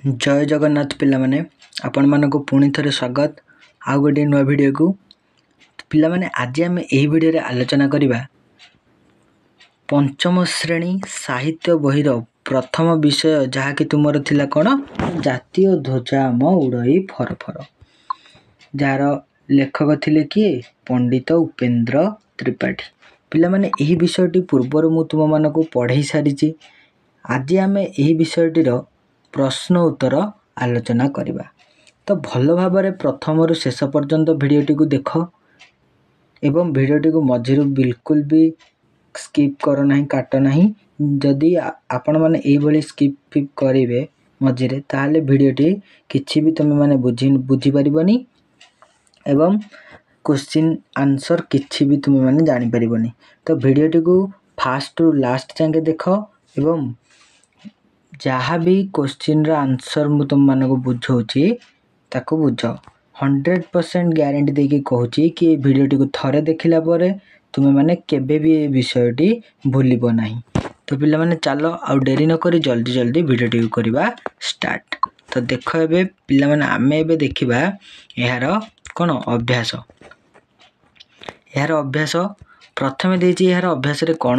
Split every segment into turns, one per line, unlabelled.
ଜୟ ଜଗନ୍ନାଥ ପିଲାମାନେ, ଆପଣମାନଙ୍କୁ ପୁଣି ଥରେ ସ୍ୱାଗତ ଆଉ ଗୋଟିଏ ନୂଆ ଭିଡ଼ିଓକୁ। ପିଲାମାନେ, ଆଜି ଆମେ ଏହି ଭିଡ଼ିଓରେ ଆଲୋଚନା କରିବା ପଞ୍ଚମ ଶ୍ରେଣୀ ସାହିତ୍ୟ ବହିର ପ୍ରଥମ ବିଷୟ, ଯାହାକି ତୁମର ଥିଲା କ'ଣ? ଜାତୀୟ ଧ୍ୱଜ ଆମ ଉଡ଼ଇ ଫର ଫର, ଯାହାର ଲେଖକ ଥିଲେ କିଏ? ପଣ୍ଡିତ ଉପେନ୍ଦ୍ର ତ୍ରିପାଠୀ। ପିଲାମାନେ, ଏହି ବିଷୟଟି ପୂର୍ବରୁ ମୁଁ ତୁମମାନଙ୍କୁ ପଢ଼େଇ ସାରିଛି। ଆଜି ଆମେ ଏହି ବିଷୟଟିର ପ୍ରଶ୍ନ ଉତ୍ତର ଆଲୋଚନା କରିବା। ତ ଭଲ ଭାବରେ ପ୍ରଥମରୁ ଶେଷ ପର୍ଯ୍ୟନ୍ତ ଭିଡ଼ିଓଟିକୁ ଦେଖ ଏବଂ ଭିଡ଼ିଓଟିକୁ ମଝିରୁ ବିଲକୁଲ ବି ସ୍କିପ୍ କର ନାହିଁ, କାଟ ନାହିଁ। ଯଦି ଆପଣମାନେ ଏଇଭଳି ସ୍କିପ୍ ଫିପ୍ କରିବେ ମଝିରେ, ତାହେଲେ ଭିଡ଼ିଓଟି କିଛି ବି ତୁମେମାନେ ବୁଝିପାରିବନି ଏବଂ କୋଶ୍ଚିନ୍ ଆନ୍ସର୍ କିଛି ବି ତୁମେମାନେ ଜାଣିପାରିବନି। ତ ଭିଡ଼ିଓଟିକୁ ଫାଷ୍ଟରୁ ଲାଷ୍ଟ ଯାଏଁ ଦେଖ ଏବଂ ଯାହା ବି କୋଶ୍ଚିନ୍ର ଆନ୍ସର୍ ମୁଁ ତୁମମାନଙ୍କୁ ବୁଝାଉଛି ତାକୁ ବୁଝ। 100% ଗ୍ୟାରେଣ୍ଟି ଦେଇକି କହୁଛି କି ଏ ଭିଡ଼ିଓଟିକୁ ଥରେ ଦେଖିଲା ପରେ ତୁମେମାନେ କେବେ ବି ଏ ବିଷୟଟି ଭୁଲିବ ନାହିଁ। ତ ପିଲାମାନେ, ଚାଲ ଆଉ ଡେରି ନକରି ଜଲ୍ଦି ଜଲ୍ଦି ଭିଡ଼ିଓଟିକୁ କରିବା ଷ୍ଟାର୍ଟ। ତ ଦେଖ ଏବେ ପିଲାମାନେ, ଆମେ ଏବେ ଦେଖିବା ଏହାର କ'ଣ ଅଭ୍ୟାସ। ଏହାର ଅଭ୍ୟାସ ପ୍ରଥମେ ଦେଇଛି। ଏହାର ଅଭ୍ୟାସରେ କ'ଣ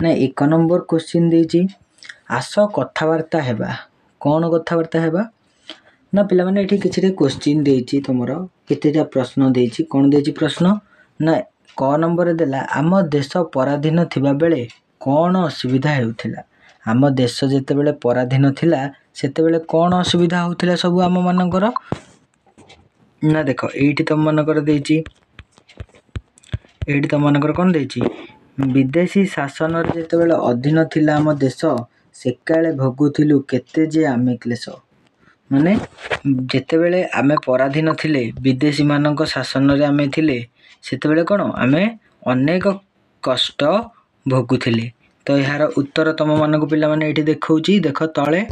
ନା 1 ନମ୍ବର କୋଶ୍ଚିନ୍ ଦେଇଛି, ଆସ କଥାବାର୍ତ୍ତା ହେବା। କ'ଣ କଥାବାର୍ତ୍ତା ହେବା ନା ପିଲାମାନେ, ଏଠି କିଛିଟା କୋଶ୍ଚିନ୍ ଦେଇଛି, ତୁମର କେତେଟା ପ୍ରଶ୍ନ ଦେଇଛି। କ'ଣ ଦେଇଛି ପ୍ରଶ୍ନ ନା କ ନମ୍ବରରେ ଦେଲା, ଆମ ଦେଶ ପରାଧୀନ ଥିବାବେଳେ କ'ଣ ଅସୁବିଧା ହେଉଥିଲା? ଆମ ଦେଶ ଯେତେବେଳେ ପରାଧୀନ ଥିଲା, ସେତେବେଳେ କ'ଣ ଅସୁବିଧା ହେଉଥିଲା ସବୁ ଆମମାନଙ୍କର? ନା ଦେଖ, ଏଇଠି ତୁମମାନଙ୍କର ଦେଇଛି। ଏଇଠି ତୁମମାନଙ୍କର କ'ଣ ଦେଇଛି? ବିଦେଶୀ ଶାସନରେ ଯେତେବେଳେ ଅଧୀନ ଥିଲା ଆମ ଦେଶ, ସେକାଳେ ଭୋଗୁଥିଲୁ କେତେ ଯେ ଆମେ କ୍ଲେଶ। ମାନେ ଯେତେବେଳେ ଆମେ ପରାଧୀନ ଥିଲେ, ବିଦେଶୀମାନଙ୍କ ଶାସନରେ ଆମେ ଥିଲେ, ସେତେବେଳେ କ'ଣ ଆମେ ଅନେକ କଷ୍ଟ ଭୋଗୁଥିଲେ। ତ ଏହାର ଉତ୍ତର ତୁମମାନଙ୍କୁ ପିଲାମାନେ ଏଇଠି ଦେଖାଉଛି, ଦେଖ ତଳେ।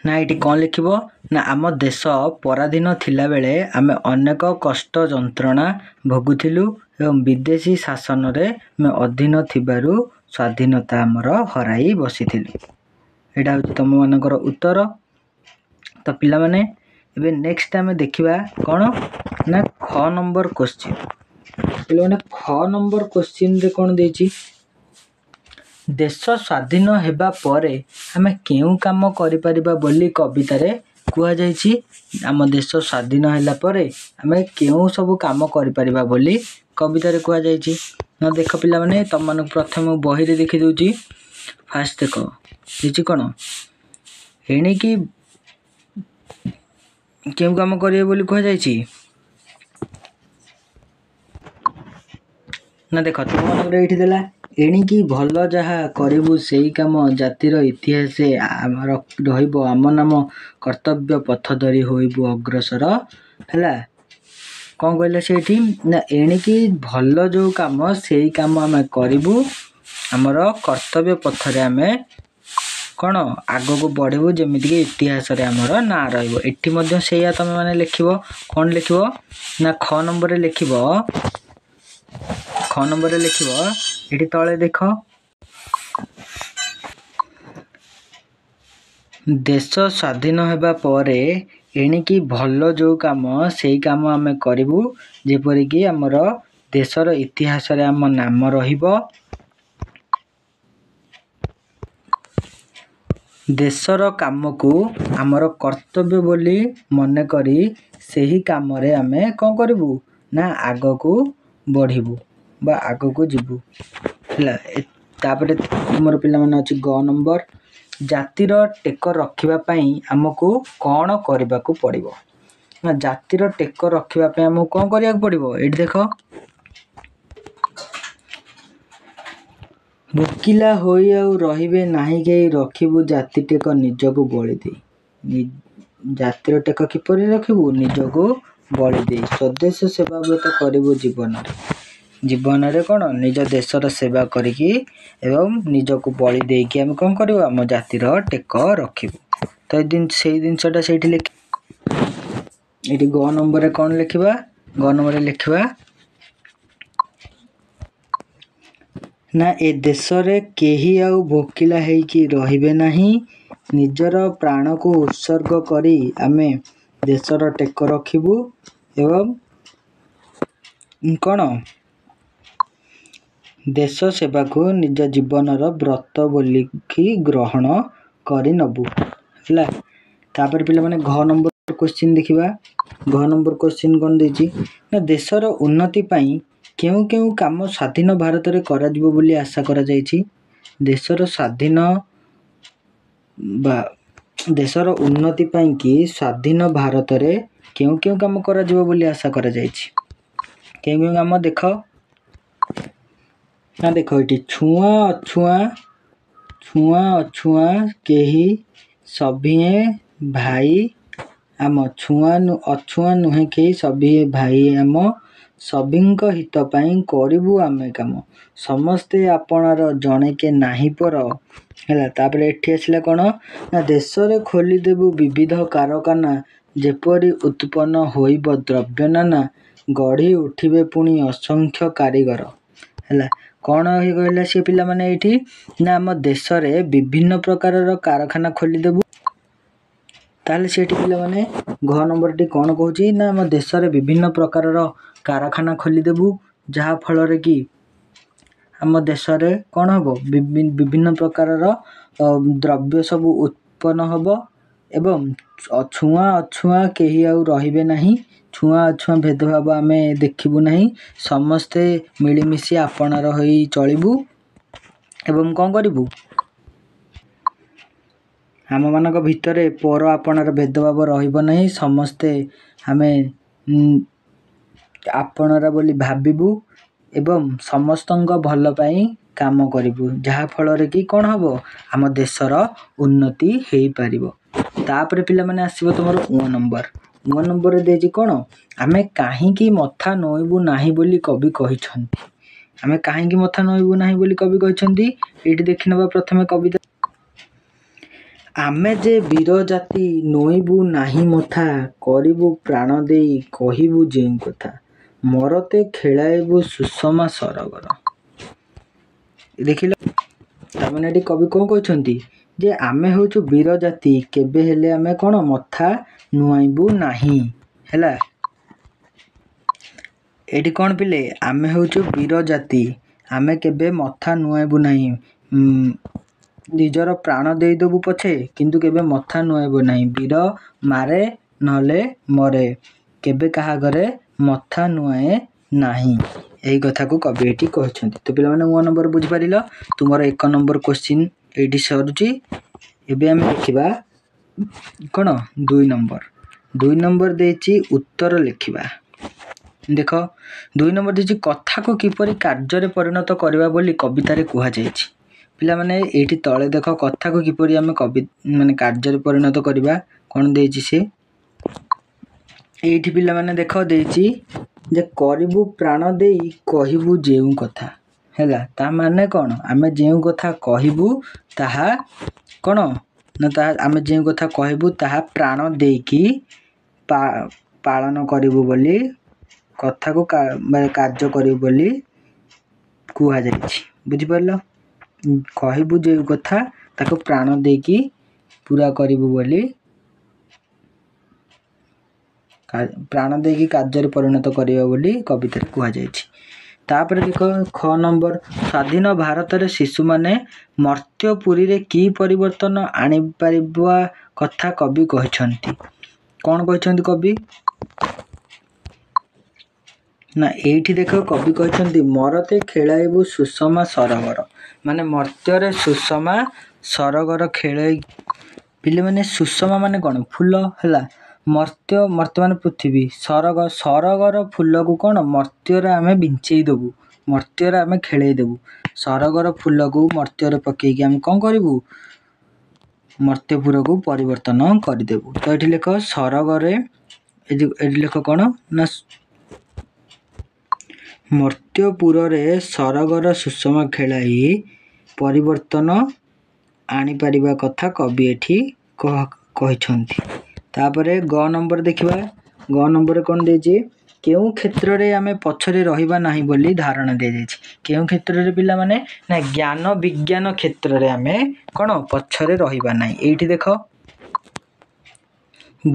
ନା ଏଇଠି କ'ଣ ଲେଖିବ ନା ଆମ ଦେଶ ପରାଧୀନ ଥିଲାବେଳେ ଆମେ ଅନେକ କଷ୍ଟ ଯନ୍ତ୍ରଣା ଭୋଗୁଥିଲୁ ଏବଂ ବିଦେଶୀ ଶାସନରେ ଆମେ ଅଧୀନ ଥିବାରୁ ସ୍ୱାଧୀନତା ଆମର ହରାଇ ବସିଥିଲୁ। ଏଇଟା ହେଉଛି ତୁମମାନଙ୍କର ଉତ୍ତର। ତ ପିଲାମାନେ, ଏବେ ନେକ୍ସଟ ଆମେ ଦେଖିବା କ'ଣ ନା ଖ ନମ୍ବର କୋଶ୍ଚିନ୍। ପିଲାମାନେ, ଖ ନମ୍ବର କୋଶ୍ଚିନ୍ରେ କ'ଣ ଦେଇଛି? ଦେଶ ସ୍ୱାଧୀନ ହେବା ପରେ ଆମେ କେଉଁ କାମ କରିପାରିବା ବୋଲି କବିତାରେ କୁହାଯାଇଛି? ଆମ ଦେଶ ସ୍ୱାଧୀନ ହେଲା ପରେ ଆମେ କେଉଁ ସବୁ କାମ କରିପାରିବା ବୋଲି କବିତାରେ କୁହାଯାଇଛି? ନା ଦେଖ ପିଲାମାନେ, ତୁମମାନଙ୍କୁ ପ୍ରଥମେ ମୁଁ ବହିରେ ଦେଖିଦେଉଛି। ଫାଷ୍ଟ ଦେଖ ଦେଇଛି କ'ଣ, ଏଣିକି କେଉଁ କାମ କରିବେ ବୋଲି କୁହାଯାଇଛି? ନା ଦେଖ, ତୁମମାନଙ୍କର ଏଇଠି ଦେଲା, ଏଣିକି ଭଲ ଯାହା କରିବୁ ସେଇ କାମ, ଜାତିର ଇତିହାସେ ଆମର ରହିବ ଆମ ନାମ, କର୍ତ୍ତବ୍ୟ ପଥ ଧରି ହୋଇବୁ ଅଗ୍ରସର। ହେଲା, କ'ଣ କହିଲା ସେଇଠି ନା ଏଣିକି ଭଲ ଯେଉଁ କାମ ସେଇ କାମ ଆମେ କରିବୁ, ଆମର କର୍ତ୍ତବ୍ୟ ପଥରେ ଆମେ କ'ଣ ଆଗକୁ ବଢ଼ିବୁ, ଯେମିତିକି ଇତିହାସରେ ଆମର ନାଁ ରହିବ। ଏଠି ମଧ୍ୟ ସେଇଆ ତୁମେମାନେ ଲେଖିବ। କ'ଣ ଲେଖିବ ନା ଖ ନମ୍ବରରେ ଲେଖିବ, ଖ ନମ୍ବରରେ ଲେଖିବ। ଏଠି ତଳେ ଦେଖ, ଦେଶ ସ୍ୱାଧୀନ ହେବା ପରେ ଏଣିକି ଭଲ ଯେଉଁ କାମ ସେଇ କାମ ଆମେ କରିବୁ, ଯେପରିକି ଆମର ଦେଶର ଇତିହାସରେ ଆମ ନାମ ରହିବ। ଦେଶର କାମକୁ ଆମର କର୍ତ୍ତବ୍ୟ ବୋଲି ମନେକରି ସେହି କାମରେ ଆମେ କ'ଣ କରିବୁ ନା ଆଗକୁ ବଢ଼ିବୁ ବା ଆଗକୁ ଯିବୁ। ହେଲା, ତାପରେ ତୁମର ପିଲାମାନେ ଅଛି ଗ ନମ୍ବର, ଜାତିର ଟେକ ରଖିବା ପାଇଁ ଆମକୁ କ'ଣ କରିବାକୁ ପଡ଼ିବ? ନା ଜାତିର ଟେକ ରଖିବା ପାଇଁ ଆମକୁ କ'ଣ କରିବାକୁ ପଡ଼ିବ? ଏଇଠି ଦେଖ, ଭୋକିଲା ହୋଇ ଆଉ ରହିବେ ନାହିଁ କେହି, ରଖିବୁ ଜାତି ଟେକ ନିଜକୁ ବଳି ଦେଇ। ଜାତିର ଟେକ କିପରି ରଖିବୁ? ନିଜକୁ ବଳି ଦେଇ। ସ୍ୱଦେଶ ସେବା ବ୍ରତ କରିବୁ ଜୀବନରେ। ଜୀବନରେ କ'ଣ ନିଜ ଦେଶର ସେବା କରିକି ଏବଂ ନିଜକୁ ବଳି ଦେଇକି ଆମେ କ'ଣ କରିବୁ? ଆମ ଜାତିର ଟେକ ରଖିବୁ। ତ ସେଇ ଜିନିଷଟା ସେଇଠି ଲେଖି ଏଠି ଗ ନମ୍ବରରେ କ'ଣ ଲେଖିବା? ଗ ନମ୍ବରରେ ଲେଖିବା ନା ଏ ଦେଶରେ କେହି ଆଉ ଭୋକିଲା ହେଇକି ରହିବେ ନାହିଁ, ନିଜର ପ୍ରାଣକୁ ଉତ୍ସର୍ଗ କରି ଆମେ ଦେଶର ଟେକ ରଖିବୁ ଏବଂ କ'ଣ ଦେଶ ସେବାକୁ ନିଜ ଜୀବନର ବ୍ରତ ବୋଲିକି ଗ୍ରହଣ କରିନେବୁ। ହେଲା, ତାପରେ ପିଲାମାନେ ଘ ନମ୍ବର କୋଶ୍ଚିନ୍ ଦେଖିବା। ଘ ନମ୍ବର କୋଶ୍ଚିନ୍ କ'ଣ ଦେଇଛି ନା, ଦେଶର ଉନ୍ନତି ପାଇଁ କେଉଁ କେଉଁ କାମ ସ୍ୱାଧୀନ ଭାରତରେ କରାଯିବ ବୋଲି ଆଶା କରାଯାଇଛି? ଦେଶର ସ୍ୱାଧୀନ ବା ଦେଶର ଉନ୍ନତି ପାଇଁକି ସ୍ୱାଧୀନ ଭାରତରେ କେଉଁ କେଉଁ କାମ କରାଯିବ ବୋଲି ଆଶା କରାଯାଇଛି? କେଉଁ କେଉଁ କାମ ଦେଖ ନା, ଦେଖ ଏଠି ଛୁଆଁ ଅଛୁଆଁ, ଛୁଆଁ ଅଛୁଆଁ କେହି ସଭିଏଁ ଭାଇ ଆମ, ଛୁଆଁ ଅଛୁଆଁ ନୁହେଁ କେହି ସଭିଏଁ ଭାଇ ଆମ, ସଭିଙ୍କ ହିତ ପାଇଁ କରିବୁ ଆମେ କାମ, ସମସ୍ତେ ଆପଣାର ଜଣେକେ ନାହିଁ ପର। ହେଲା, ତାପରେ ଏଠି ଆସିଲା କ'ଣ ନା, ଦେଶରେ ଖୋଲିଦେବୁ ବିବିଧ କାରଖାନା, ଯେପରି ଉତ୍ପନ୍ନ ହୋଇବ ଦ୍ରବ୍ୟ ନାନା, ଗଢ଼ି ଉଠିବେ ପୁଣି ଅସଂଖ୍ୟ କାରିଗର। ହେଲା, କ'ଣ କହିଲା ସିଏ ପିଲାମାନେ ଏଇଠି ନା, ଆମ ଦେଶରେ ବିଭିନ୍ନ ପ୍ରକାରର କାରଖାନା ଖୋଲିଦେବୁ। ତାହେଲେ ସେଠି ପିଲାମାନେ ଘ ନମ୍ବରଟି କ'ଣ କହୁଛି ନା, ଆମ ଦେଶରେ ବିଭିନ୍ନ ପ୍ରକାରର କାରଖାନା ଖୋଲିଦେବୁ, ଯାହାଫଳରେ କି ଆମ ଦେଶରେ କ'ଣ ହେବ? ବିଭିନ୍ନ ପ୍ରକାରର ଦ୍ରବ୍ୟ ସବୁ ଉତ୍ପନ୍ନ ହେବ ଏବଂ ଛୁଆଁ ଅଛୁଆଁ କେହି ଆଉ ରହିବେ ନାହିଁ। ଛୁଆଁ ଅଛୁଆଁ ଭେଦଭାବ ଆମେ ଦେଖିବୁ ନାହିଁ, ସମସ୍ତେ ମିଳିମିଶି ଆପଣାର ହୋଇ ଚଳିବୁ ଏବଂ କ'ଣ କରିବୁ? ଆମମାନଙ୍କ ଭିତରେ ପର ଆପଣାର ଭେଦଭାବ ରହିବ ନାହିଁ, ସମସ୍ତେ ଆମେ ଆପଣାର ବୋଲି ଭାବିବୁ ଏବଂ ସମସ୍ତଙ୍କ ଭଲ ପାଇଁ କାମ କରିବୁ, ଯାହାଫଳରେ କି କ'ଣ ହେବ? ଆମ ଦେଶର ଉନ୍ନତି ହେଇପାରିବ। ତାପରେ ପିଲାମାନେ ଆସିବ ତୁମର ଉଁ ନମ୍ବର। ଉଁ ନମ୍ବରରେ ଦେଇଛି କ'ଣ? ଆମେ କାହିଁକି ମଥା ନୋଇବୁ ନାହିଁ ବୋଲି କବି କହିଛନ୍ତି? ଆମେ କାହିଁକି ମଥା ନୋଇବୁ ନାହିଁ ବୋଲି କବି କହିଛନ୍ତି? ଏଇଠି ଦେଖିନେବା ପ୍ରଥମେ କବିତା। ଆମେ ଯେ ବୀର ଜାତି ନୋଇବୁ ନାହିଁ ମଥା, କରିବୁ ପ୍ରାଣ ଦେଇ କହିବୁ ଯେଉଁ କଥା, ମରତେ ଖେଳାଇବୁ ସୁଷମା ସରଗର। ଦେଖିଲ, ତାମାନେ ଏଠି କବି କ'ଣ କହିଛନ୍ତି ଯେ ଆମେ ହେଉଛୁ ବୀର ଜାତି, କେବେ ହେଲେ ଆମେ କ'ଣ ମଥା ନୁଆଇବୁ ନାହିଁ। ହେଲା, ଏଇଠି କ'ଣ ପିଲେ? ଆମେ ହେଉଛୁ ବୀର ଜାତି, ଆମେ କେବେ ମଥା ନୁଆଇବୁ ନାହିଁ। ନିଜର ପ୍ରାଣ ଦେଇଦେବୁ ପଛେ, କିନ୍ତୁ କେବେ ମଥା ନୁଆଇବୁ ନାହିଁ। ବୀର ମାରେ ନହେଲେ ମରେ, କେବେ କାହା ଘରେ ମଥା ନୁଆଏ ନାହିଁ। ଏହି କଥାକୁ କବି ଏଠି କହିଛନ୍ତି। ତ ପିଲାମାନେ 1 ନମ୍ବର ବୁଝିପାରିଲ? ତୁମର 1 ନମ୍ବର କୋଶ୍ଚିନ୍ ଏଇଠି ସରୁଛି। ଏବେ ଆମେ ଦେଖିବା କ'ଣ 2 ନମ୍ବର। 2 ନମ୍ବର ଦେଇଛି ଉତ୍ତର ଲେଖିବା। ଦେଖ, 2 ନମ୍ବର ଦେଇଛି କଥାକୁ କିପରି କାର୍ଯ୍ୟରେ ପରିଣତ କରିବା ବୋଲି କବିତାରେ କୁହାଯାଇଛି। ପିଲାମାନେ ଏଇଠି ତଳେ ଦେଖ, କଥାକୁ କିପରି ଆମେ କବି ମାନେ କାର୍ଯ୍ୟରେ ପରିଣତ କରିବା କ'ଣ ଦେଇଛି ସେ ଏଇଠି। ପିଲାମାନେ ଦେଖ, ଦେଇଛି ଯେ କରିବୁ ପ୍ରାଣ ଦେଇ କହିବୁ ଯେଉଁ କଥା। ହେଲା, ତା ମାନେ କ'ଣ? ଆମେ ଯେଉଁ କଥା କହିବୁ ତାହା କ'ଣ ନା, ତାହା ଆମେ ଯେଉଁ କଥା କହିବୁ ତାହା ପ୍ରାଣ ଦେଇକି ପାଳନ କରିବୁ ବୋଲି, କଥାକୁ କାର୍ଯ୍ୟ କରିବୁ ବୋଲି କୁହାଯାଇଛି। ବୁଝିପାରିଲ? କହିବୁ ଯେଉଁ କଥା ତାକୁ ପ୍ରାଣ ଦେଇକି ପୁରା କରିବୁ ବୋଲି, ପ୍ରାଣ ଦେଇକି କାର୍ଯ୍ୟରେ ପରିଣତ କରିବା ବୋଲି କବିତାରେ କୁହାଯାଇଛି। ତାପରେ ଦେଖ ଖ ନମ୍ବର, ସ୍ୱାଧୀନ ଭାରତରେ ଶିଶୁମାନେ ମର୍ତ୍ତ୍ୟପୁରୀରେ କି ପରିବର୍ତ୍ତନ ଆଣିପାରିବା କଥା କବି କହିଛନ୍ତି? କ'ଣ କହିଛନ୍ତି କବି ନା, ଏଇଠି ଦେଖ, କବି କହିଛନ୍ତି ମରତେ ଖେଳାଇବୁ ସୁଷମା ସରଗର। ମାନେ ମର୍ତ୍ତ୍ୟରେ ସୁଷମା ସରଗର ଖେଳାଇ। ପିଲାମାନେ, ସୁଷମା ମାନେ କ'ଣ? ଫୁଲ। ହେଲା, ମର୍ତ୍ତ୍ୟ, ମର୍ତ୍ତ୍ୟ ମାନେ ପୃଥିବୀ, ସରଗ, ସରଗର ଫୁଲକୁ କ'ଣ ମର୍ତ୍ତ୍ୟରେ ଆମେ ବିଞ୍ଚେଇ ଦେବୁ, ମର୍ତ୍ତ୍ୟରେ ଆମେ ଖେଳେଇ ଦେବୁ। ସରଗର ଫୁଲକୁ ମର୍ତ୍ତ୍ୟରେ ପକେଇକି ଆମେ କ'ଣ କରିବୁ? ମର୍ତ୍ତ୍ୟପୁରକୁ ପରିବର୍ତ୍ତନ କରିଦେବୁ। ତ ଏଠି ଲେଖ ସରଗରେ, ଏଠି ଲେଖ କ'ଣ ନା, ମର୍ତ୍ତ୍ୟପୁରରେ ସରଗର ସୁଷମା ଖେଳାଇ ପରିବର୍ତ୍ତନ ଆଣିପାରିବା କଥା କବି ଏଠି କହିଛନ୍ତି। ତାପରେ ଗ ନମ୍ବର ଦେଖିବା। ଗ ନମ୍ବରରେ କ'ଣ ଦେଇଛି? କେଉଁ କ୍ଷେତ୍ରରେ ଆମେ ପଛରେ ରହିବା ନାହିଁ ବୋଲି ଧାରଣା ଦିଆଯାଇଛି? କେଉଁ କ୍ଷେତ୍ରରେ ପିଲାମାନେ? ନା ଜ୍ଞାନ ବିଜ୍ଞାନ କ୍ଷେତ୍ରରେ ଆମେ କ'ଣ ପଛରେ ରହିବା ନାହିଁ। ଏଇଠି ଦେଖ,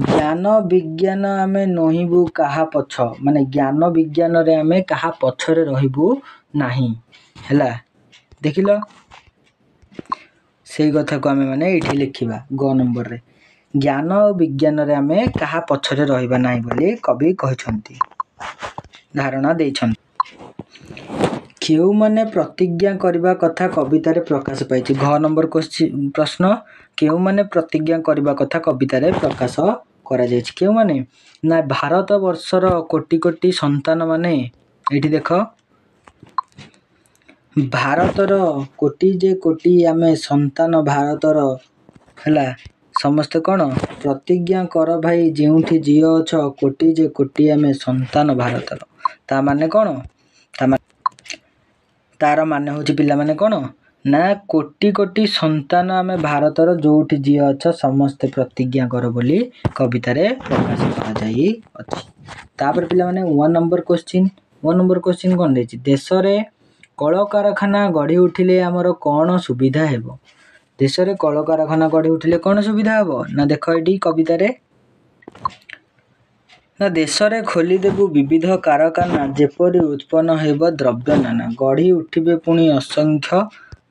ଜ୍ଞାନ ବିଜ୍ଞାନ ଆମେ ନୋହିବୁ କାହା ପଛ, ମାନେ ଜ୍ଞାନ ବିଜ୍ଞାନରେ ଆମେ କାହା ପଛରେ ରହିବୁ ନାହିଁ। ହେଲା, ଦେଖିଲ, ସେଇ କଥାକୁ ଆମେ ମାନେ ଏଇଠି ଲେଖିବା ଗ ନମ୍ବରରେ। ଜ୍ଞାନ ଓ ବିଜ୍ଞାନରେ ଆମେ କାହା ପଛରେ ରହିବା ନାହିଁ ବୋଲି କବି କହିଛନ୍ତି, ଧାରଣା ଦେଇଛନ୍ତି। କେଉଁମାନେ ପ୍ରତିଜ୍ଞା କରିବା କଥା କବିତାରେ ପ୍ରକାଶ ପାଇଛି? ଘ ନମ୍ବର ପ୍ରଶ୍ନ, କେଉଁମାନେ ପ୍ରତିଜ୍ଞା କରିବା କଥା କବିତାରେ ପ୍ରକାଶ କରାଯାଇଛି? କେଉଁମାନେ? ନା ଭାରତ ବର୍ଷର କୋଟି କୋଟି ସନ୍ତାନମାନେ। ଏଇଠି ଦେଖ, ଭାରତର କୋଟି ଯେ କୋଟି ଆମେ ସନ୍ତାନ ଭାରତର, ହେଲା, ସମସ୍ତେ କ'ଣ ପ୍ରତିଜ୍ଞା କର ଭାଇ ଯେଉଁଠି ଝିଅ ଅଛ, କୋଟି ଯେ କୋଟି ଆମେ ସନ୍ତାନ ଭାରତର। ତା ମାନେ କ'ଣ? ତାର ମାନେ ହେଉଛି ପିଲାମାନେ କ'ଣ ନା କୋଟି କୋଟି ସନ୍ତାନ ଆମେ ଭାରତର, ଯେଉଁଠି ଯିଏ ଅଛ ସମସ୍ତେ ପ୍ରତିଜ୍ଞା କର ବୋଲି କବିତାରେ ପ୍ରକାଶ କରାଯାଇଅଛି। ତାପରେ ପିଲାମାନେ 1 ନମ୍ବର କୋଶ୍ଚିନ୍। 1 ନମ୍ବର କୋଶ୍ଚିନ୍ କ'ଣ ଦେଇଛି? ଦେଶରେ କଳକାରଖାନା ଗଢ଼ି ଉଠିଲେ ଆମର କ'ଣ ସୁବିଧା ହେବ? ଦେଶରେ କଳକାରଖାନା ଗଢ଼ି ଉଠିଲେ କ'ଣ ସୁବିଧା ହେବ? ନା ଦେଖ ଏଇଠି କବିତାରେ, ନା ଦେଶରେ ଖୋଲିଦେବୁ ବିବିଧ କାରଖାନା, ଯେପରି ଉତ୍ପନ୍ନ ହେବ ଦ୍ରବ୍ୟ ନାନା, ଗଢ଼ି ଉଠିବେ ପୁଣି ଅସଂଖ୍ୟ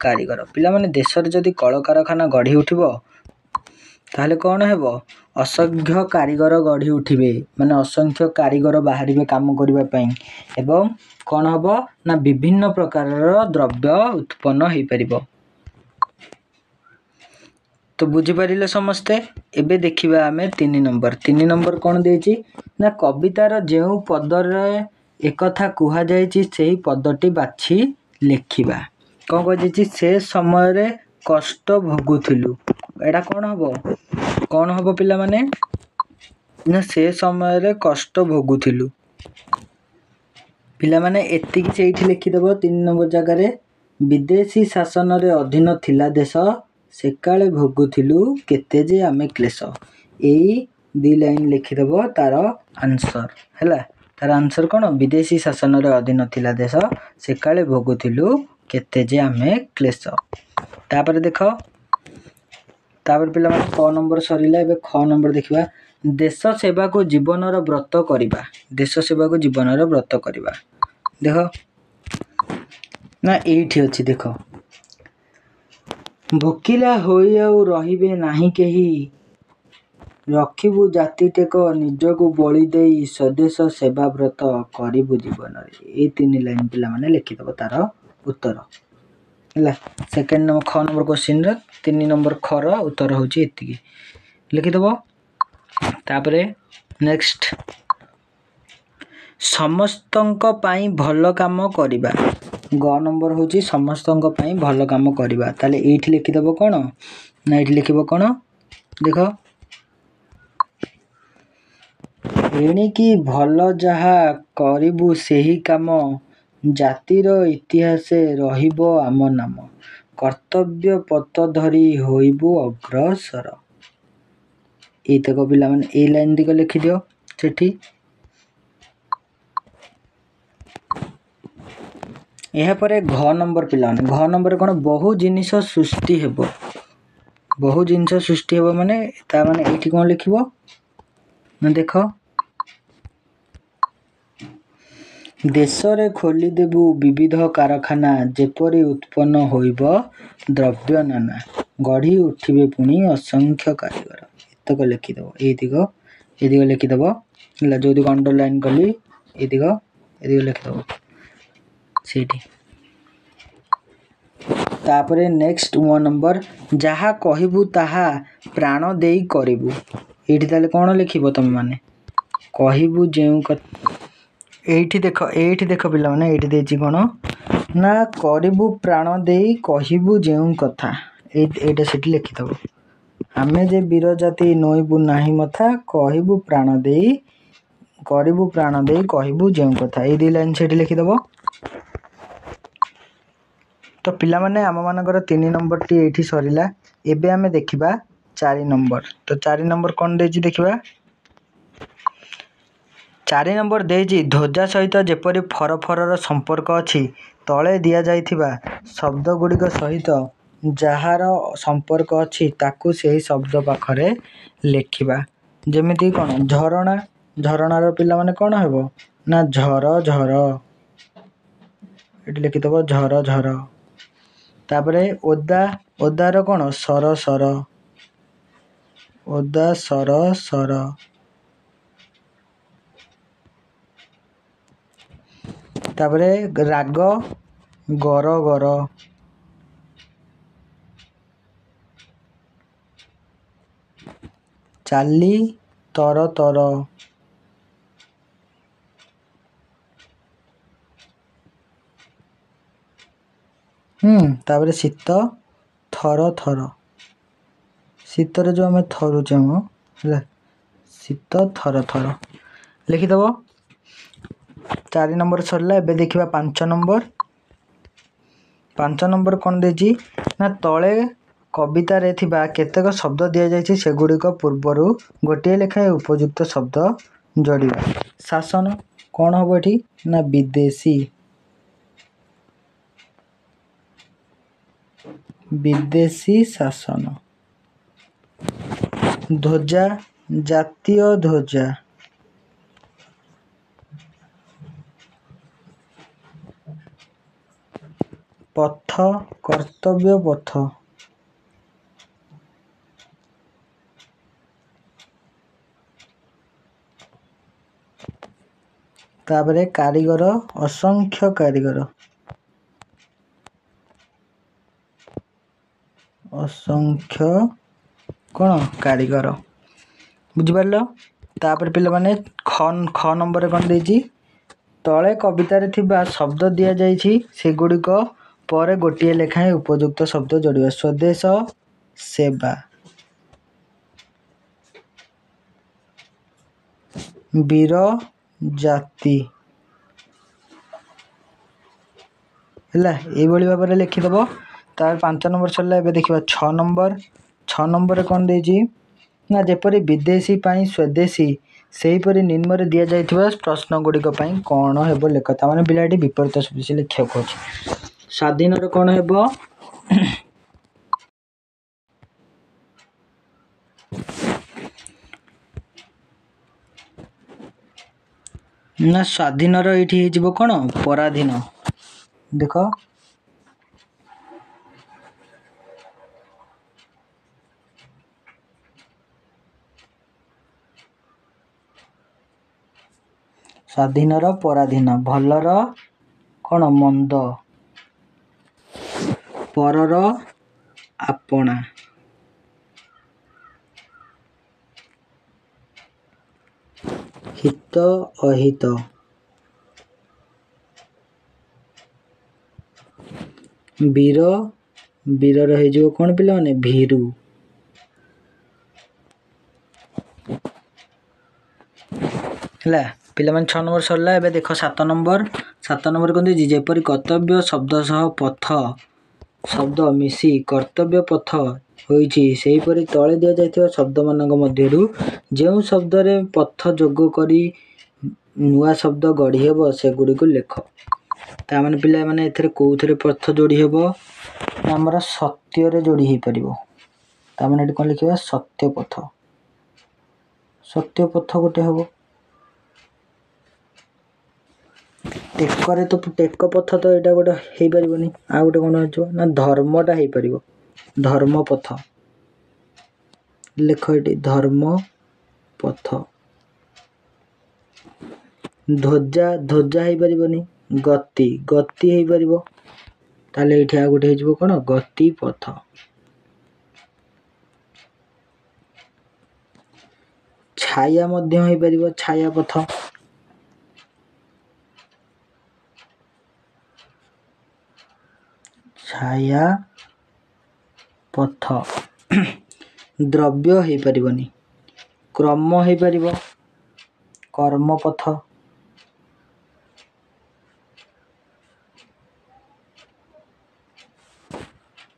କାରିଗର। ପିଲାମାନେ, ଦେଶରେ ଯଦି କଳକାରଖାନା ଗଢ଼ି ଉଠିବ ତାହେଲେ କ'ଣ ହେବ? ଅସଂଖ୍ୟ କାରିଗର ଗଢ଼ି ଉଠିବେ, ମାନେ ଅସଂଖ୍ୟ କାରିଗର ବାହାରିବେ କାମ କରିବା ପାଇଁ, ଏବଂ କ'ଣ ହେବ? ନା ବିଭିନ୍ନ ପ୍ରକାରର ଦ୍ରବ୍ୟ ଉତ୍ପନ୍ନ ହେଇପାରିବ। ତ ବୁଝିପାରିଲେ ସମସ୍ତେ? ଏବେ ଦେଖିବା ଆମେ 3 ନମ୍ବର। 3 ନମ୍ବର କ'ଣ ଦେଇଛି? ନା କବିତାର ଯେଉଁ ପଦରେ ଏକଥା କୁହାଯାଇଛି ସେହି ପଦଟି ବାଛି ଲେଖିବା। କ'ଣ କୁହାଯାଇଛି? ସେ ସମୟରେ କଷ୍ଟ ଭୋଗୁଥିଲୁ। ଏଇଟା କ'ଣ ହେବ? କ'ଣ ହେବ ପିଲାମାନେ? ନା ସେ ସମୟରେ କଷ୍ଟ ଭୋଗୁଥିଲୁ। ପିଲାମାନେ ଏତିକି ସେଇଠି ଲେଖିଦେବ 3 ନମ୍ବର ଜାଗାରେ। ବିଦେଶୀ ଶାସନରେ ଅଧୀନ ଥିଲା ଦେଶ, ସେକାଳେ ଭୋଗୁଥିଲୁ କେତେ ଯେ ଆମେ କ୍ଲେଶ। ଏଇ 2 ଲାଇନ୍ ଲେଖିଦେବ ତାର ଆନ୍ସର। ହେଲା, ତାର ଆନ୍ସର କ'ଣ? ବିଦେଶୀ ଶାସନରେ ଅଧୀନ ଥିଲା ଦେଶ, ସେକାଳେ ଭୋଗୁଥିଲୁ କେତେ ଯେ ଆମେ କ୍ଲେଶ। ତାପରେ ଦେଖ, ତାପରେ ପିଲାମାନେ କ ନମ୍ବର ସରିଲା, ଏବେ ଖ ନମ୍ବର ଦେଖିବା। ଦେଶ ସେବାକୁ ଜୀବନର ବ୍ରତ କରିବା। ଦେଶ ସେବାକୁ ଜୀବନର ବ୍ରତ କରିବା। ଦେଖ ନା ଏଇଠି ଅଛି ଦେଖ, ଭୋକିଲା ହୋଇ ଆଉ ରହିବେ ନାହିଁ କେହି, ରଖିବୁ ଜାତି ଟେକ ନିଜକୁ ବଳି ଦେଇ, ସ୍ୱଦେଶ ସେବା ବ୍ରତ କରିବୁ ଜୀବନରେ। ଏଇ 3 ଲାଇନ୍ ପିଲାମାନେ ଲେଖିଦେବ ତାର ଉତ୍ତର। ହେଲା, ସେକେଣ୍ଡ ନମ୍ବର ଖ ନମ୍ବର କୋଶ୍ଚିନ୍ର 3 ନମ୍ବର ଖର ଉତ୍ତର ହେଉଛି ଏତିକି ଲେଖିଦେବ। ତାପରେ ନେକ୍ସଟ, ସମସ୍ତଙ୍କ ପାଇଁ ଭଲ କାମ କରିବା। ଗ ନମ୍ବର ହେଉଛି ସମସ୍ତଙ୍କ ପାଇଁ ଭଲ କାମ କରିବା। ତାହେଲେ ଏଇଠି ଲେଖିଦେବ କ'ଣ? ନା ଏଇଠି ଲେଖିବ କ'ଣ? ଦେଖ, ଏଣିକି ଭଲ ଯାହା କରିବୁ ସେହି କାମ, ଜାତିର ଇତିହାସେ ରହିବ ଆମ ନାମ, କର୍ତ୍ତବ୍ୟ ପଥ ଧରି ହୋଇବୁ ଅଗ୍ରସର। ଏଇତକ ପିଲାମାନେ ଏଇ ଲାଇନ୍ ଦିକ ଲେଖିଦିଅ ସେଠି। ଏହାପରେ ଘ ନମ୍ବର ପିଲାମାନେ, ଘ ନମ୍ବରରେ କ'ଣ? ବହୁ ଜିନିଷ ସୃଷ୍ଟି ହେବ। ବହୁ ଜିନିଷ ସୃଷ୍ଟି ହେବ ମାନେ ତା ମାନେ ଏଇଠି କ'ଣ ଲେଖିବ? ନା ଦେଖ, ଦେଶରେ ଖୋଲିଦେବୁ ବିବିଧ କାରଖାନା, ଯେପରି ଉତ୍ପନ୍ନ ହୋଇବ ଦ୍ରବ୍ୟ ନାନା, ଗଢ଼ି ଉଠିବେ ପୁଣି ଅସଂଖ୍ୟ କାରିଗର। ଏତକ ଲେଖିଦେବ, ଏଇ ଦିଗ ଏଇ ଦିଗ ଲେଖିଦେବ। ହେଲା, ଯେଉଁ ଦିଗ ଅଣ୍ଡରଲାଇନ୍ କଲି ଏଇ ଦିଗ ଏଇ ଦିଗ ଲେଖିଦେବ ସେଇଠି। ତାପରେ ନେକ୍ସଟ 1 ନମ୍ବର, ଯାହା କହିବୁ ତାହା ପ୍ରାଣ ଦେଇ କରିବୁ। ଏଇଠି ତାହେଲେ କ'ଣ ଲେଖିବ ତମେମାନେ? କହିବୁ ଯେଉଁ ଏଇଠି ଦେଖ, ଏଇଠି ଦେଖ ପିଲାମାନେ, ଏଇଠି ଦେଇଛି କ'ଣ? ନା କରିବୁ ପ୍ରାଣ ଦେଇ କହିବୁ ଯେଉଁ କଥା। ଏଇଟା ସେଠି ଲେଖିଦେବ। ଆମେ ଯେ ବୀର ଜାତି ନୋଇବୁ ନାହିଁ ମଥା, କହିବୁ ପ୍ରାଣ ଦେଇ, କରିବୁ ପ୍ରାଣ ଦେଇ କହିବୁ ଯେଉଁ କଥା। ଏଇ 2 ଲାଇନ୍ ସେଠି ଲେଖିଦେବ। ତ ପିଲାମାନେ ଆମମାନଙ୍କର 3 ନମ୍ବରଟି ଏଇଠି ସରିଲା। ଏବେ ଆମେ ଦେଖିବା 4 ନମ୍ବର। ତ 4 ନମ୍ବର କ'ଣ ଦେଇଛି ଦେଖିବା। 4 ନମ୍ବର ଦେଇଛି, ଧ୍ୱଜା ସହିତ ଯେପରି ଫରଫରର ସମ୍ପର୍କ ଅଛି, ତଳେ ଦିଆଯାଇଥିବା ଶବ୍ଦ ଗୁଡ଼ିକ ସହିତ ଯାହାର ସମ୍ପର୍କ ଅଛି ତାକୁ ସେହି ଶବ୍ଦ ପାଖରେ ଲେଖିବା। ଯେମିତି କ'ଣ? ଝରଣା। ଝରଣାର ପିଲାମାନେ କ'ଣ ହେବ ନା ଝର ଝର, ଏଠି ଲେଖିଦେବ ଝର ଝର। ତାପରେ ଓଦା, ଓଦାର କ'ଣ? ସର ସର, ଓଦା ସର ସର। ତାପରେ ରାଗ, ଗର ଗର। ଚାଲି, ତର ତର। ତାପରେ ଶୀତ, ଥର ଥର। ଶୀତରେ ଯେଉଁ ଆମେ ଥରୁଛେ ଆମ, ହେଲା, ଶୀତ ଥର ଥର ଲେଖିଦେବ। 4 ନମ୍ବର ସରିଲା। ଏବେ ଦେଖିବା 5 ନମ୍ବର। 5 ନମ୍ବର କ'ଣ ଦେଇଛି ନା ତଳେ କବିତାରେ ଥିବା କେତେକ ଶବ୍ଦ ଦିଆଯାଇଛି, ସେଗୁଡ଼ିକ ପୂର୍ବରୁ ଗୋଟିଏ ଲେଖାଏଁ ଉପଯୁକ୍ତ ଶବ୍ଦ ଯୋଡ଼ିବା। ଶାସନ କ'ଣ ହେବ ଏଠି ନା ବିଦେଶୀ, ବିଦେଶୀ ଶାସନ। ଧ୍ୱଜା, ଜାତୀୟ ଧ୍ୱଜା। ପଥ, କର୍ତ୍ତବ୍ୟ ପଥ। ତାପରେ କାରିଗର, ଅସଂଖ୍ୟ କାରିଗର, ଅସଂଖ୍ୟ କ'ଣ କାରିଗର। ବୁଝିପାରିଲ? ତାପରେ ପିଲାମାନେ ଖ ନମ୍ବରରେ କ'ଣ ଦେଇଛି? ତଳେ କବିତାରେ ଥିବା ଶବ୍ଦ ଦିଆଯାଇଛି, ସେଗୁଡ଼ିକ ପରେ ଗୋଟିଏ ଲେଖାଏଁ ଉପଯୁକ୍ତ ଶବ୍ଦ ଯୋଡ଼ିବା। ସ୍ୱଦେଶ, ସେବା। ବୀର, ଜାତି। ହେଲା, ଏଇଭଳି ଭାବରେ ଲେଖିଦେବ। ତାପରେ 5 ନମ୍ବର ସରିଲା। ଏବେ ଦେଖିବା 6 ନମ୍ବର। 6 ନମ୍ବରରେ କ'ଣ ଦେଇଛି ନା ଯେପରି ବିଦେଶୀ ପାଇଁ ସ୍ୱଦେଶୀ, ସେହିପରି ନିମ୍ନରେ ଦିଆଯାଇଥିବା ପ୍ରଶ୍ନ ଗୁଡ଼ିକ ପାଇଁ କ'ଣ ହେବ ଲେଖ। ତାମାନେ ପିଲାଟି ବିପରୀତ ସ୍ୱଦେଶୀ ଲେଖିବାକୁ ଅଛି। ସ୍ୱାଧୀନର କ'ଣ ହେବ? ନା ସ୍ୱାଧୀନର ଏଇଠି ହେଇଯିବ କ'ଣ? ପରାଧୀନ। ଦେଖ, ସ୍ୱାଧୀନର ପରାଧୀନ, ଭଲର କ'ଣ ମନ୍ଦ, ପରର ଆପଣା। ହିତ ଅହିତ, ବୀର, ବୀରର ହେଇଯିବ କ'ଣ ପିଲାମାନେ? ଭୀରୁ। ହେଲା ପିଲାମାନେ, 6 ନମ୍ବର ସରିଲା। ଏବେ ଦେଖ 7 ନମ୍ବର। 7 ନମ୍ବର କ'ଣ ଦେଇଛି? ଯେପରି କର୍ତ୍ତବ୍ୟ ଶବ୍ଦ ସହ ପଥ ଶବ୍ଦ ମିଶି କର୍ତ୍ତବ୍ୟ ପଥ ହୋଇଛି, ସେହିପରି ତଳେ ଦିଆଯାଇଥିବା ଶବ୍ଦମାନଙ୍କ ମଧ୍ୟରୁ ଯେଉଁ ଶବ୍ଦରେ ପଥ ଯୋଗ କରି ନୂଆ ଶବ୍ଦ ଗଢ଼ି ହେବ ସେଗୁଡ଼ିକୁ ଲେଖ। ତାମାନେ ପିଲାମାନେ ଏଥିରେ କେଉଁଥିରେ ପଥ ଯୋଡ଼ି ହେବ? ଆମର ସତ୍ୟରେ ଯୋଡ଼ି ହେଇପାରିବ। ତାମାନେ ଏଠି କ'ଣ ଲେଖିବା? ସତ୍ୟ ପଥ। ସତ୍ୟ ପଥ ଗୋଟେ ହେବ। ଟେକରେ ତ ଟେକ ପଥ ତ ଏଇଟା ଗୋଟେ ହେଇପାରିବନି। ଆଉ ଗୋଟେ କ'ଣ ହେଇଯିବ ନା ଧର୍ମଟା ହେଇପାରିବ, ଧର୍ମପଥ। ଲେଖ ଏଠି ଧର୍ମ ପଥ। ଧ୍ୱଜା, ଧ୍ୱଜା ହେଇପାରିବନି। ଗତି, ଗତି ହେଇପାରିବ। ତାହେଲେ ଏଇଠି ଆଉ ଗୋଟେ ହେଇଯିବ କ'ଣ? ଗତି ପଥ। ଛାୟା ମଧ୍ୟ ହେଇପାରିବ, ଛାୟା ପଥ। ଛାୟା ପଥ। ଦ୍ରବ୍ୟ ହେଇପାରିବନି। କ୍ରମ ହେଇପାରିବ, କର୍ମପଥ।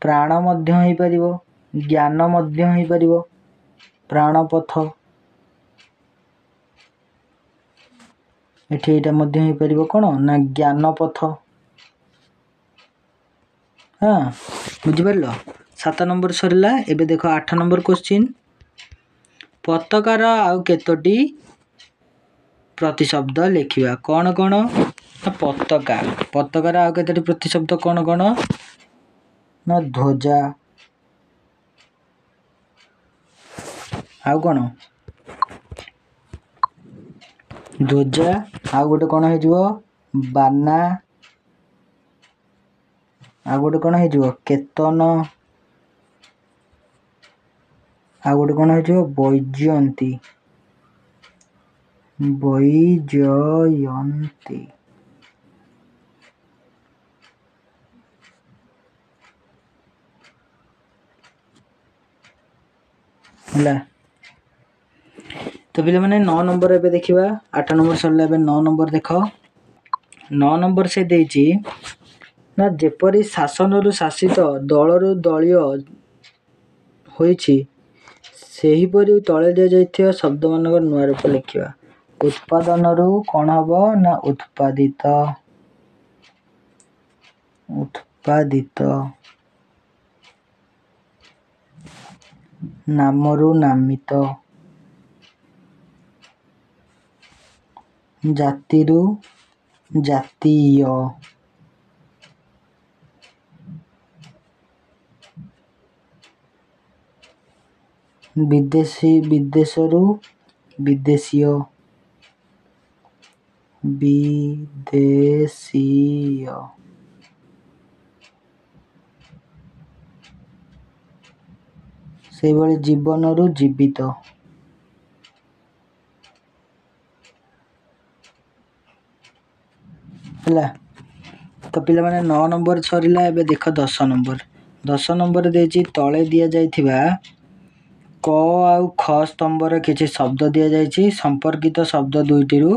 ପ୍ରାଣ ମଧ୍ୟ ହେଇପାରିବ, ଜ୍ଞାନ ମଧ୍ୟ ହେଇପାରିବ, ପ୍ରାଣପଥ। ଏଠି ଏଇଟା ମଧ୍ୟ ହେଇପାରିବ କ'ଣ ନା ଜ୍ଞାନପଥ। ହଁ, ବୁଝିପାରିଲ? 7 ନମ୍ବର ସରିଲା। ଏବେ ଦେଖ 8 ନମ୍ବର କୋଶ୍ଚିନ୍। ପତାକାର ଆଉ କେତୋଟି ପ୍ରତିଶବ୍ଦ ଲେଖିବା। କ'ଣ କ'ଣ? ପତାକା, ପତାକାର ଆଉ କେତୋଟି ପ୍ରତିଶବ୍ଦ କ'ଣ କ'ଣ? ନା ଧ୍ୱଜା, ଆଉ କ'ଣ? ଧ୍ୱଜା, ଆଉ ଗୋଟେ କ'ଣ ହେଇଯିବ? ବାନା, ଆଉ ଗୋଟେ କ'ଣ ହେଇଯିବ? କେତନ, ଆଉ ଗୋଟେ କ'ଣ ହେଇଯିବ? ବୈଜୟନ୍ତୀ, ବୈଜୟନ୍ତୀ। ହେଲା ତ ପିଲାମାନେ, 9 ନମ୍ବର ଏବେ ଦେଖିବା। 8 ନମ୍ବର ସରିଲା, ଏବେ 9 ନମ୍ବର ଦେଖ। 9 ନମ୍ବର ସେ ଦେଇଛି ନା ଯେପରି ଶାସନରୁ ଶାସିତ, ଦଳରୁ ଦଳୀୟ ହୋଇଛି, ସେହିପରି ତଳେ ଦିଆଯାଇଥିବା ଶବ୍ଦମାନଙ୍କର ନୂଆ ରୂପ ଲେଖିବା। ଉତ୍ପାଦନରୁ କ'ଣ ହେବ? ନା ଉତ୍ପାଦିତ, ଉତ୍ପାଦିତ। ନାମରୁ ନାମିତ, ଜାତିରୁ ଜାତୀୟ। ବିଦେଶୀ, ବିଦେଶରୁ ବିଦେଶୀୟ, ବିଦେଶୀୟ। ସେଇଭଳି ଜୀବନରୁ ଜୀବିତ। ହେଲା ତ ପିଲାମାନେ, 9 ନମ୍ବର ସରିଲା। ଏବେ ଦେଖ 10 ନମ୍ବର। 10 ନମ୍ବର ଦେଇଛି ତଳେ ଦିଆଯାଇଥିବା କ ଆଉ ଖ ସ୍ତମ୍ଭର କିଛି ଶବ୍ଦ ଦିଆଯାଇଛି, ସମ୍ପର୍କିତ ଶବ୍ଦ ଦୁଇଟିରୁ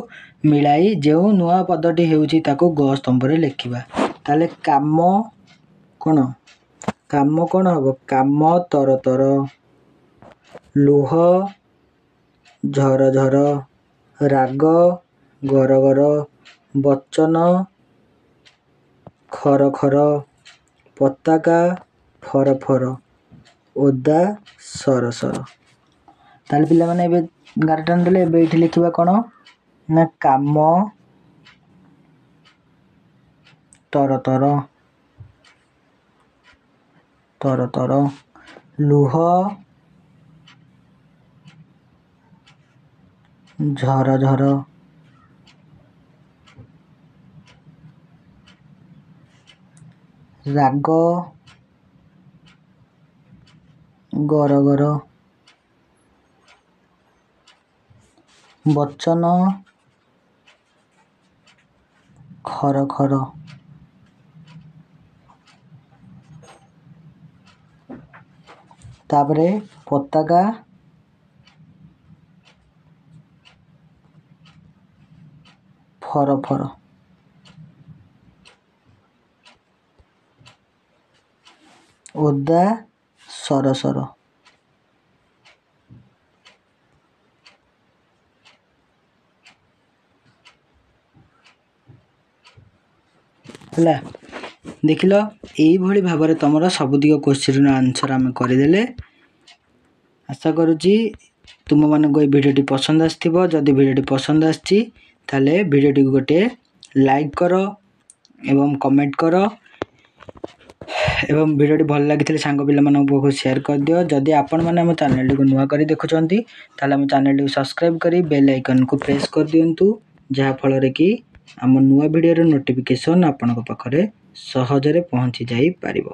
ମିଳାଇ ଯେଉଁ ନୂଆ ପଦଟି ହେଉଛି ତାକୁ ଗ ସ୍ତମ୍ଭରେ ଲେଖିବା। ତାହେଲେ କାମ କ'ଣ? କାମ କ'ଣ ହେବ? କାମ ତରତର, ଲୁହ ଝରଝର, ରାଗ ଗରଗର, ବଚନ ଖର ଖର, ପତାକା ଫର ଫର, ଓଦା ସର ସର। ତାହେଲେ ପିଲାମାନେ ଏବେ ଗାର ଟାଣିଦେଲେ। ଏବେ ଏଇଠି ଲେଖିବା କ'ଣ ନା କାମ ତରତର, ତରତର, ଲୁହ ଝରଝର, ରାଗ ଗରଗର, ବଚନ ଖର ଖର। ତାପରେ ପତାକା ଫର ଫର। ଓଦା ସର ସର। ହେଲା, ଦେଖିଲ, ଏଇଭଳି ଭାବରେ ତୁମର ସବୁତିକ କୋଶ୍ଚିନ୍ର ଆନ୍ସର୍ ଆମେ କରିଦେଲେ। ଆଶା କରୁଛି ତୁମମାନଙ୍କୁ ଏଇ ଭିଡ଼ିଓଟି ପସନ୍ଦ ଆସିଥିବ। ଯଦି ଭିଡ଼ିଓଟି ପସନ୍ଦ ଆସିଛି ତାହେଲେ ଭିଡ଼ିଓଟିକୁ ଗୋଟିଏ ଲାଇକ୍ କର ଏବଂ କମେଣ୍ଟ କର, ଏବଂ ଭିଡ଼ିଓଟି ଭଲ ଲାଗିଥିଲେ ସାଙ୍ଗ ପିଲାମାନଙ୍କ ପାଖକୁ ସେୟାର କରିଦିଅ। ଯଦି ଆପଣମାନେ ଆମ ଚ୍ୟାନେଲଟିକୁ ନୂଆ କରି ଦେଖୁଛନ୍ତି ତାହେଲେ ଆମ ଚ୍ୟାନେଲଟିକୁ ସବସ୍କ୍ରାଇବ୍ କରି ବେଲ୍ ଆଇକନ୍କୁ ପ୍ରେସ୍ କରିଦିଅନ୍ତୁ, ଯାହାଫଳରେ କି ଆମ ନୂଆ ଭିଡ଼ିଓର ନୋଟିଫିକେସନ୍ ଆପଣଙ୍କ ପାଖରେ ସହଜରେ ପହଞ୍ଚି ଯାଇପାରିବ।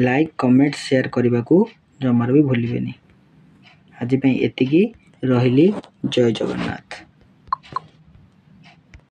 ଲାଇକ୍, କମେଣ୍ଟ, ସେୟାର କରିବାକୁ ଜମାରୁ ବି ଭୁଲିବେନି। ଆଜି ପାଇଁ ଏତିକି ରହିଲି। ଜୟ ଜଗନ୍ନାଥ।